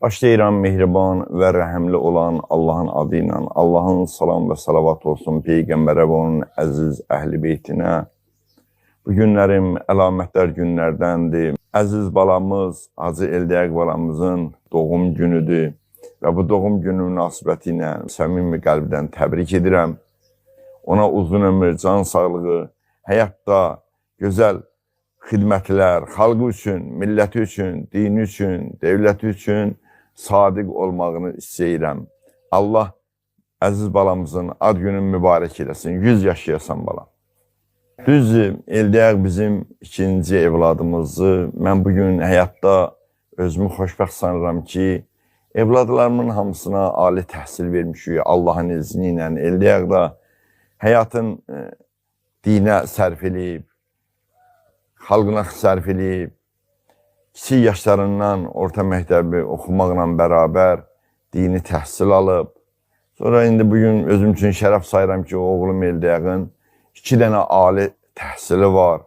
Başlayıram mehriban və rəhimli olan Allahın adı ilə. Allahın salam və salavat olsun Peyğəmbərə və onun əziz əhli beytinə. Bu günlərim əlamətlər günlərdəndir. Əziz balamız, Hacı Eldəyak balamızın doğum günüdür və bu doğum günü münasibəti ilə səmimi qəlbdən təbrik edirəm. Ona uzun ömür, can sağlığı, həyatda gözəl xidmətlər, xalqı üçün, milləti üçün, dini üçün, dövləti üçün sadiq olmağını istəyirəm. Allah əziz balamızın ad gününü mübarək eləsin. 100 yaşayasan balam. Düzdür, Eldəyaq bizim ikinci evladımızdır. Mən bu gün həyatda özümü xoşbəxt sanıram ki, evladlarımın hamısına ali təhsil vermişik Allahın izni ilə. Eldəyaq da həyatın dinə sərf eləyib, xalqına sərf eləyib, kiçik yaşlarından orta məktəbi oxumaqla bərabər dini təhsil alıb. Sonra indi bu gün özüm üçün şərəf sayıram ki, oğlum Eldəyağın 2 dənə ali təhsili var.